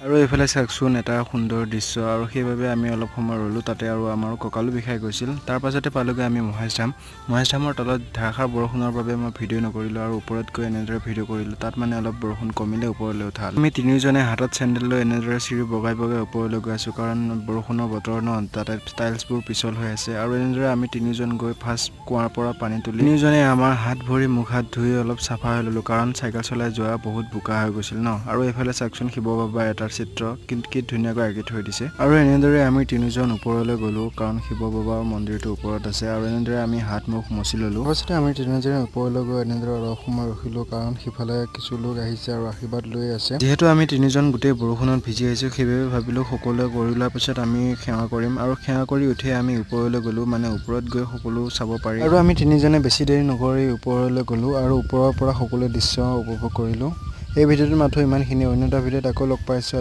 আৰু এইফালে চাওকচোন এটা সুন্দৰ দৃশ্য। আৰু সেইবাবে আমি অলপ সময় ৰ'লোঁ তাতে আৰু আমাৰো কঁকালো বিষাই গৈছিল। তাৰ পাছতে পালোগৈ আমি মহেশ ধাম। মহেশ ধামৰ তলত ধাৰাসাৰ বৰষুণৰ বাবে মই ভিডিঅ' নকৰিলোঁ আৰু ওপৰত গৈ এনেদৰে ভিডিঅ' কৰিলোঁ। তাত মানে অলপ বৰষুণ কমিলে ওপৰলৈ উঠাল। আমি তিনিওজনে হাতত চেণ্ডেল লৈ এনেদৰে চিৰি বগাই বগাই ওপৰলৈ গৈ আছোঁ, কাৰণ বৰষুণৰ বতৰ ন, তাতে টাইলছবোৰ পিছল হৈ আছে। আৰু এনেদৰে আমি তিনিওজন গৈ ফাৰ্ষ্ট কুঁৱাৰ পৰা পানী তুলি তিনিওজনে আমাৰ হাত ভৰি, মুখ হাত ধুই অলপ চাফা হৈ ল'লোঁ, কাৰণ চাইকেল চলাই যোৱা বহুত বোকা হৈ গৈছিল ন। আৰু এইফালে চাওকচোন, শিৱ বাবাৰ এটা চিত্ৰ কিন্তু কি ধুনীয়াকৈ আঁকি থৈ দিছে। আৰু এনেদৰে আমি তিনিওজন ওপৰলৈ গ'লোঁ, কাৰণ শিৱ বাবাৰ মন্দিৰটো ওপৰত আছে। আৰু এনেদৰে আমি হাত মুখ মচি ল'লোঁ। তাৰপাছতে আমি তিনিওজনে ওপৰলৈ গৈ এনেদৰে অলপ সময় ৰখিলোঁ, কাৰণ সিফালে কিছু লোক আহিছে আৰু আশীৰ্বাদ লৈ আছে। যিহেতু আমি তিনিজন গোটেই বৰষুণত ভিজি আহিছোঁ, সেইবাবে ভাবিলোঁ সকলোৱে কৰি লোৱাৰ পিছত আমি সেৱা কৰিম। আৰু সেৱা কৰি উঠি আমি ওপৰলৈ গ'লোঁ, মানে ওপৰত গৈ সকলো চাব পাৰি। আৰু আমি তিনিজনে বেছি দেৰি নকৰি ওপৰলৈ গ'লোঁ আৰু ওপৰৰ পৰা সকলো দৃশ্য উপভোগ কৰিলোঁ। এই ভিডিঅ'টোত মাথো ইমানখিনি। অন্য এটা ভিডিঅ'ত আকৌ লগ পাইছোঁ।